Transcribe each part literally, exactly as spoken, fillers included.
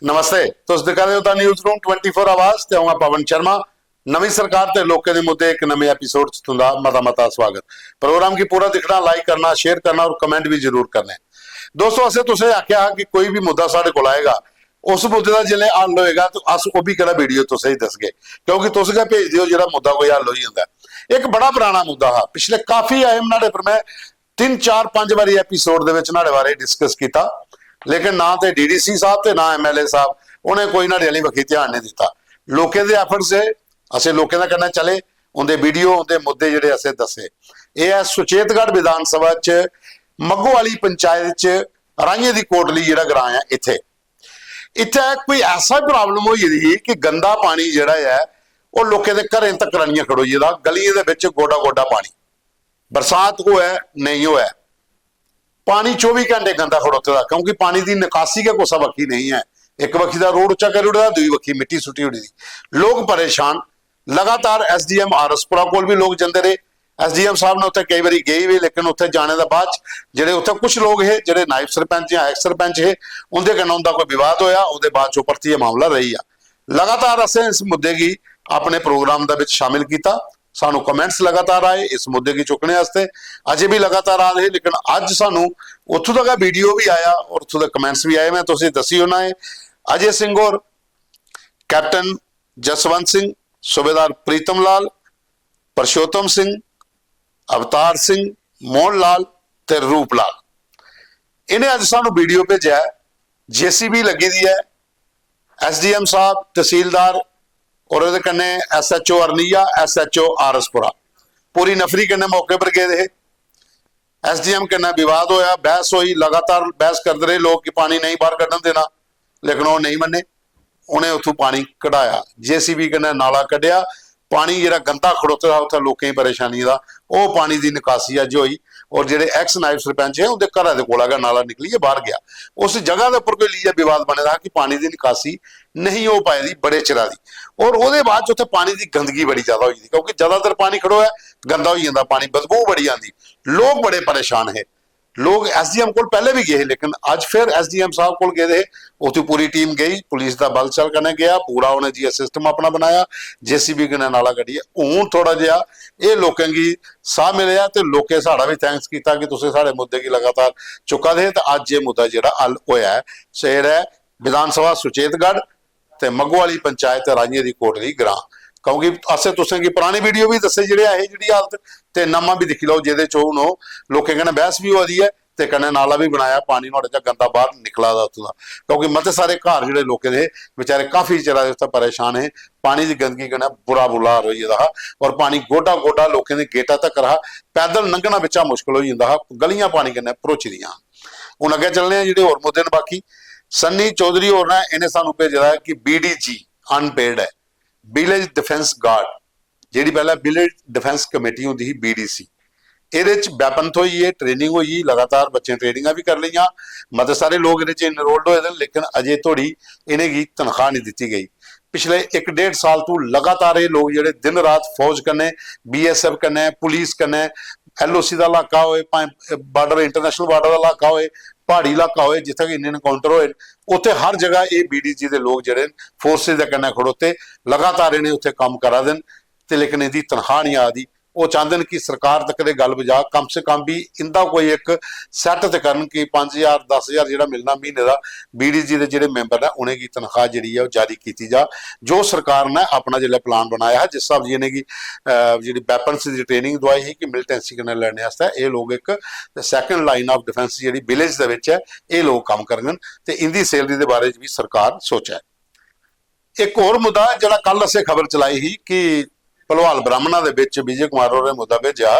नमस्ते, तुस दिक्खा दे ओ the newsroom twenty four आवाज ते अ'ऊं आं पवन शर्मा। नमीं सरकार ते लोकें दे मुद्दे इक नमें एपिसोड च तुं'दा मता मता स्वागत। प्रोग्राम गी पूरा दिक्खना, लाइक करना, शेयर करना और कमेंट भी जरूर करने। दोस्तो, असें तुसें आखेआ हा कि कोई बी मुद्दा साढ़े कोल आएगा, उस मुद्दे दा जिसलै हल होएगा ते अस ओह् बी केह्ड़ा वीडियो तुसें गी दसगे, क्योंकि तुस गै भेजदे ओ जेह्ड़ा मुद्दा कोई हल होई जंदा ऐ। इक बड़ा पराना मुद्दा हा, पिछले काफी टाइम न्हाड़े पर में तिन्न, चार, पंज बारी एपिसोड दे बिच न्हाड़े बारे डिस्कस कीता, लेकिन ना ते डीडीसी साहब ते ना एमएलए साहब, उ'नें कोई न्हाड़े आह्ली बक्खी ध्यान नेईं दित्ता। लोकें दे एफर्ट्स हे, असें लोकें दे कन्नै चले, उं'दे वीडियो, उं'दे मुद्दे जेह्ड़े असें दस्से। एह् ऐ सुचेतगढ़ विधान सभा च मग्गो आह्ली पंचायत च राइयें दी कोटली जेह्ड़ा ग्रां ऐ, इत्थै इत्थै कोई ऐसा प्रॉब्लम होई गेदी ही कि गंदा पानी जेह्ड़ा ऐ, ओह् लोकें दे घरें तक्कर आनियै खड़ोई गेदा, गलियें दे बिच गोडा गोडा पानी, बरसात होऐ नेईं होऐ, पानी चौबी घैंटे गंदा खड़ोते दा, क्योंकि पानी दी निकासी गै कुसै बक्खी नेईं ऐ। इक बक्खी दा रोड उच्चा करी ओड़े दा, दूई बक्खी मिट्टी सुट्टी ओड़ी दी। लोक परेशान। लगातार एसडीएम आरएसपुरा कोल बी लोक जंदे रेह्। एसडीएम साहब ने उत्थै केई बारी गे बी, लेकिन उत्थै जाने दे बाद च जेह्ड़े उत्थै कुछ लोक हे, जेह्ड़े नायब सरपंच जां एक्स सरपंच हे, उं'दे कन्नै उं'दा कोई विवाद होआ, ओह्दे बाद च ओह् परतियै मामला रेही गेआ। लगातार असें इस मुद्दे गी अपने प्रोग्राम दे बिच शामिल कीता। सानू कमेंट्स लगातार आए इस मुद्दे गी चुक्कने आस्तै, अजें बी लगातार आ रहे, लेकिन अज्ज सानू उत्थूं दा गै वीडियो बी आया और उत्थूं दे कमेंट्स बी आए। में तुसें दस्सी ओड़ना ऐ, अजय सिंह होर, कैप्टन जसवंत सिंह, सूबेदार प्रीतम लाल, पुरुषोत्तम सिंह, अवतार सिंह, मोहन लाल ते रूप लाल, इ'नें अज्ज सानू वीडियो भेजेआ ऐ। जेसीबी लग्गी दी ऐ, एसडीएम साहब, तहसीलदार और ओह्दे कन्नै एसएचओ अरनिया, एसएचओ आरएसपुरा पूरी नफरी कन्नै मौके पर गेदे हे। एसडीएम कन्नै विवाद होया, बहस होई, लगातार बहस करदे रेह् लोक कि पानी नेईं बाहर कड्ढन देना, लेकिन ओह् नेईं मन्ने। उ'नें उत्थूं पानी कढाया, जेसीबी कन्नै नाला कड्ढेआ। पानी जेह्ड़ा गंदा खड़ोते दा उत्थै लोकें गी परेशानी दा, ओह् पानी दी निकासी अज्ज होई। और जेह्ड़े एक्स नायब सरपंच हे, उं'दे घरै दे कोला गै नाला निकलियै बाहर गेआ। उस जगह दे उप्पर कोई लेइयै विवाद बने दा हा कि पानी दी निकासी नेईं हो पाई दी बड़े चिरा दी। और ओह्दे बाद च उत्थै पानी दी गंदगी बड़ी ज्यादा होई दी, क्योंकि ज्यादातर पानी खड़ोआ ऐ, गंदा होई जंदा पानी, बदबू बड़ी आंदी। लोक बड़े परेशान हे। लोक एसडीएम कोल पैह्ले बी गे हे, लेकिन अज्ज फिर एसडीएम साहब कोल गेदे हे। उत्थै पूरी टीम गई, पुलिस दा बल चल कन्नै गेआ, पूरा उ'नें जी सिस्टम अपना बनाया, जेसीबी कन्नै नाला कड्ढियै। हून थोह्ड़ा जेहा एह् लोकें गी साह् मिलेआ ते लोकें साढ़ा बी थैंक्स कीता कि तुसें साढ़े मुद्दे गी लगातार चुक्का दे हे ते अज्ज एह् मुद्दा जेह्ड़ा हल होआ ऐ। सवेरै विधान सभा सुचेतगढ़ ते मग्गो आह्ली पंचायत ते राइयें दी कोटली ग्रां, क्योंकि असें तुसें गी पराने वीडियो बी दस्से जेह्ड़े ऐ हे, जेह्ड़ी हालत, ते नमां बी दिक्खी लैओ, जेह्दे च हून ओह् लोकें कन्नै बैह्स बी होआ दी ऐ ते कन्नै नाला बी बनाया, पानी नुहाड़े चा गंदा बाहर निकला दा उत्थूं दा, क्योंकि मते सारे घर जेह्ड़े लोकें दे हे, बेचारे काफी चिरा दे उत्थै परेशान हे। पानी दी गंदगी कन्नै बुरा बुरा हाल होई गेदा हा और पानी गोडा गोडा लोकें दे गेटा तक्कर हा। पैदल लंघना बिच्चा मुश्कल होई जंदा हा, गलियां पानी कन्नै भरोची दियां। हून अग्गें चलने आं, जेह्ड़े होर मुद्दे न बाकी। सन्नी चौधरी होर ने, इ'नें सानू भेजे दा ऐ कि बीडीजी अनपेड ऐ, विलेज डिफेंस गार्ड, जेह्ड़ी पैह्लें विलेज डिफेंस कमेटी होंदी ही, बीडीसी, एह्दे च वैपन थ्होई गे, ट्रेनिंग होई गेई, लगातार बच्चें ट्रेनिंगां बी करी लेइयां। मते सारे लोक एह्दे च इनरोल्ड होए दे न, लेकिन अजें धोड़ी इ'नेंगी तनखाह् निं दित्ती गई। पिछले इक डेढ़ साल तों लगातार एह् लोक जेह्ड़े दिन रात फौज कन्नै, बीएसएफ कन्नै, पुलिस कन्नै, एलओसी दा इलाका होए, भाएं बार्डर, इंटरनेशनल बार्डर दा इलाका होए, प्हाड़ी इलाका होए, जित्थै कि इन्ने इनकाउंटर होए न, उत्थै हर जगह एह् बीडीजी दे लोक जेह्ड़े न, फोर्सेज दे कन्नै खड़ोते, लगातार इ'नें उत्थै कम्म करा दे न। ते लेकिन इं'दी तनखाह् निं आ दी। ओह् चांह्दे न कि सरकार तक दे गल्ल पजा, कम से कम बी इं'दा कोई इक सैट ते करन कि पंज ज्हार, दस ज्हार जेह्ड़ा मिलना म्हीने दा, बीडीजी दे जेह्ड़े मैंबर न, उ'नेंगी तनखाह् जेह्ड़ी ऐ, ओह् जारी कीती जा। जो सरकार ने अपना जिसलै प्लान बनाया हा, जिस स्हाब दी इ'नेंगी, अ, जेह्ड़ी वैपन्स दी ट्रेनिंग दोआई ही कि मिलिटेंसी कन्नै लड़ने आस्तै, एह् लोक इक सैकंड लाइन आफ डिफेंस जेह्ड़ी विलेज दे बिच ऐ, एह् लोक कम्म करङन ते इं'दी सैलरी दे बारे च बी सरकार सोचै। इक होर मुद्दा, जेह्ड़ा कल असें खबर चलाई ही कि भलवाल ब्राह्मणा दे बिच विजय कुमार होरें मुद्दा भेजेआ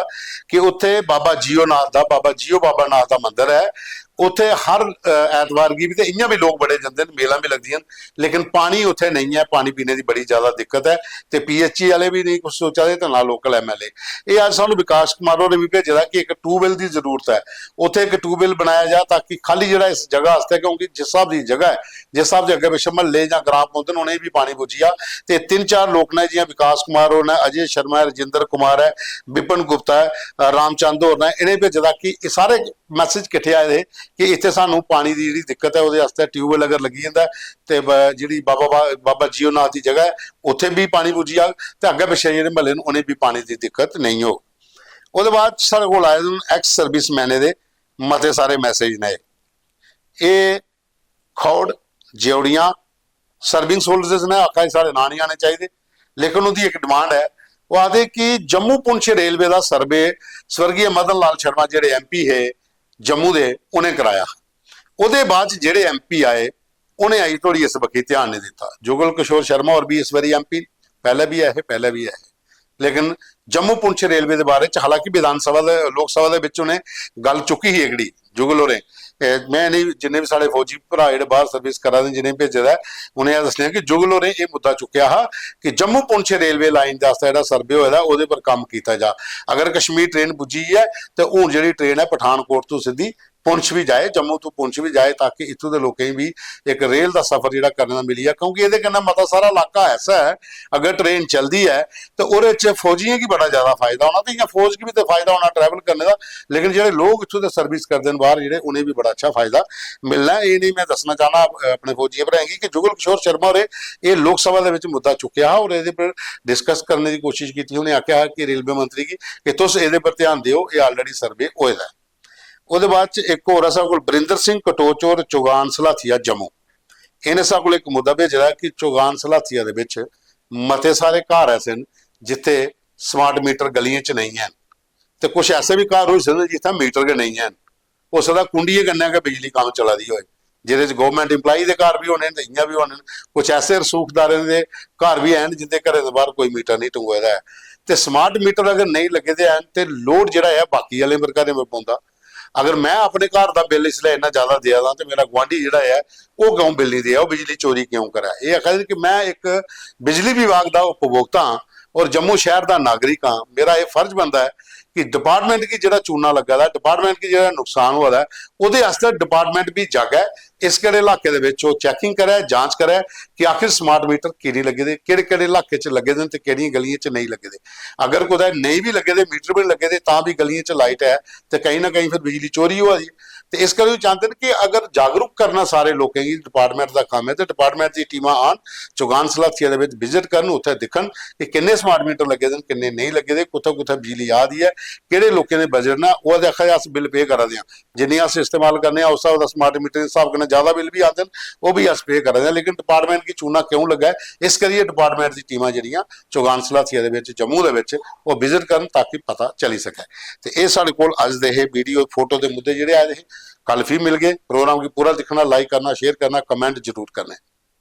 कि उत्थे बाबा जियो नाथ दा, बाबा जियो बाबा नाथ दा मंदर ऐ, उत्थे हर, अ, ऐतवार गी बी, ते इ'यां बी लोक बड़े जंदे न, मेलां बी लगदियां न, लेकिन पानी उत्थे नेईं ऐ, पानी पीने दी बड़ी ज्यादा दिक्कत ऐ। ते पीएचई आह्ले बी नेईं कुछ सोचा दे ते ना लोकल एमएलए। एह् अज्ज सानू विकास कुमार होरें बी भेजे दा कि इक ट्यूबवैल दी जरूरत ऐ, उत्थे इक ट्यूबवैल बनाया जा, ताकि खाली जेह्ड़ा इस जगह आस्तै, क्योंकि जिस स्हाब दी जगह ऐ, जिस स्हाब दे अग्गें पिच्छें म्हल्ले जां ग्रां पौंदे न, उ'नेंगी बी पानी पुज्जी जा। ते तिन्न चार लोक न, जि'यां विकास कुमार होर न, अजय शर्मा ऐ, रजिंदर कुमार ऐ, विपिन गुप्ता ऐ, अ, रामचंद होर न, इ'नें भेजे दा कि एह् सारे मैसेज किट्ठे आए दे हे कि इत्थै सानूं पानी दी जेह्ड़ी दिक्कत ऐ, ओह्दे आस्तै ट्यूबवैल अगर लग्गी जंदा ऐ ते ब-, जेह्ड़ी बाबा बा-, बाबा जीवनाथ दी जगह ऐ, उत्थै बी पानी पुज्जी जाग ते अग्गें पिच्छें जेह्ड़े म्हल्ले न, उ'नें बी पानी दी दिक्कत नेईं होग। ओह्दे बाद साढ़े कोल आए दे न एक्स सर्विस मैने दे मते सारे मैसेज न। एह् एह् खौड़, जेवड़ियां, सर्विंग सोल्जर्स ने आखा दे साढ़े नांऽ निं आने चाहिदे, लेकिन उं'दी इक डिमांड ऐ। ओह् आखदे कि जम्मू पुंछ रेलवे दा सर्वे स्वर्गीय मदन लाल शर्मा जेह्ड़े एमपी हे जम्मू दे, उ'नें कराया हा। ओह्दे बाद च जेह्ड़े एमपी आए, उ'नें अजें धोड़ी इस बक्खी ध्यान निं दित्ता। जुगल किशोर शर्मा होर बी इस बारी एमपी न, पैह्ले बी ऐ हे, पैह्ले बी ऐ हे, लेकिन जम्मू पुंछ रेलवे दे बारे च, हालांकि विधानसभा दे, लोकसभा दे बिच उ'नें गल्ल चुक्की ही एगड़ी जुगल होरें। ते में इ'नें जिन्ने बी साढ़े फौजी भ्राऽ जेह्ड़े बाह्र सर्विस करा दे न, जि'नें भेजे दा ऐ, उ'नें एह् दस्सने कि जुगल होरें एह् मुद्दा चुक्केआ हा कि जम्मू पुंछ रेलवे लाइन दे आस्तै जेह्ड़ा सर्वे होए दा, ओह्दे पर कम्म कीता जा। अगर कश्मीर ट्रेन पुज्जी ऐ ते हून जेह्ड़ी ट्रेन ऐ पठानकोट तों सिद्धी पुंछ बी जाए, जम्मू तों पुंछ बी जाए, ताकि इत्थूं दे लोकें गी बी इक रेल दा सफर जेह्ड़ा करने दा मिली जा, क्योंकि एह्दे कन्नै मता सारा इलाका ऐसा ऐ, अगर ट्रेन चलदी ऐ ते ओह्दे च फौजियें गी बड़ा ज्यादा फायदा होना, ते इ'यां फौज गी बी ते फायदा होना ट्रैवल करने दा, लेकिन जेह्ड़े लोक इत्थूं दे सर्विस करदे न बाह्र जेह्ड़े, उ'नेंगी बी बड़ा अच्छा फायदा मिलना ऐ। एह् नेईं में दस्सना चाह्न्नां अप-, अपने फौजियें भ्राएं गी कि जुगल किशोर शर्मा होरें एह् लोकसभा दे बिच मुद्दा चुक्केआ हा और एह्दे पर डिस्कस करने दी कोशिश कीती। उ'नें आखेआ हा कि रेलवे मंत्री गी कि तुस एह्दे पर ध्यान देओ, एह् already सर्वे होए दा ऐ। ओह्दे बाद च इक होर ऐ साढ़े कोल, बरिंदर सिंह कटोच होर, चौगान सलाथिया, जम्मू। इ'नें साढ़े कोल इक मुद्दा भेजे दा कि चौगान सलाथिया दे बिच मते सारे घर ऐसे न जित्थै स्मार्ट मीटर गलियें च नेईं हैन, ते कुछ ऐसे बी घर होई सकदे जित्थै मीटर गै नेईं हैन। हो सकदा कुंडियें कन्नै गै बिजली कम्म चला दी होए, जेह्दे च गौरमैंट एम्प्लाई दे घर बी होने न ते इ'यां बी होने न। कुछ ऐसे रसूखदारें दे घर बी हैन जिं'दे घरें दे बाह्र कोई मीटर नेईं टंगोए दा ऐ। ते स्मार्ट मीटर अगर नेईं लग्गे दे हैन ते लोड जेह्ड़ा ऐ बाकी आह्लें पर, घरें पर पौंदा। अगर में अपने घर दा बिल इसलै इन्ना ज्यादा देआ दा ते मेरा गुआंढी जेह्ड़ा ऐ, ओह् क्यों बिल नेईं देआ, ओह् बिजली चोरी क्यों करै? एह् आखा दे कि में इक बिजली विभाग दा उपभोक्ता आं और जम्मू शैह्र दा नागरिक आं, मेरा एह् फर्ज बनदा ऐ कि डिपार्टमेंट गी जेह्ड़ा चूना लग्गा दा ऐ, डिपार्टमेंट गी जेह्ड़ा नुकसान होआ दा ऐ, ओह्दे आस्तै डिपार्टमेंट बी जागै, इस केह्ड़े इलाके दे बिच ओह् चैकिंग करै, जांच करै कि आखिर स्मार्ट मीटर की नेईं लग्गे दे, केह्ड़े केह्ड़े इलाके च लग्गे दे न ते केह्ड़ियें गलियें च नेईं लग्गे दे। अगर कुतै नेईं बी लग्गे दे, मीटर बी नेईं लग्गे दे, तां बी गलियें च लाइट ऐ ते कहीं ना कहीं फिर बिजली चोरी होआ दी ऐ। ते इस करी ओह् चांह्दे न कि अगर जागरूक करना सारे लोकें गी डिपार्टमेंट दा कम्म ऐ ते डिपार्टमेंट दी टीमां आन, चौगान सलाथिया दे बिच विजिट करन, उत्थै दिक्खन कि किन्ने स्मार्ट मीटर लग्गे दे न, किन्ने नेईं लग्गे दे, कुत्थै कुत्थै बिजली आ दी ऐ, केह्ड़े लोकें दे बजट न। ओह् ते आखा दे अस बिल पे करा दे आं, जिन्नी अस इस्तेमाल करने आं उस स्हाब दा, स्मार्ट मीटर दे स्हाब कन्नै ज्यादा बिल बी आंदे न, ओह् बी अस पे करा दे आं, लेकिन डिपार्टमेंट गी चूना क्यों लग्गा ऐ, इस करियै डिपार्टमेंट दी टीमां जेह्ड़ियां चौगान सलाथिया दे बिच, जम्मू दे बिच, ओह् विजिट करन ताकि पता चली सकै। ते एह् साढ़े कोल अज्ज दे हे वीडियो, फोटो दे मुद्दे जेह्ड़े आए दे हे। कल फ्ही मिलगे। प्रोग्राम गी पूरा दिक्खना, लाइक करना, शेयर करना, कमेंट जरूर करना।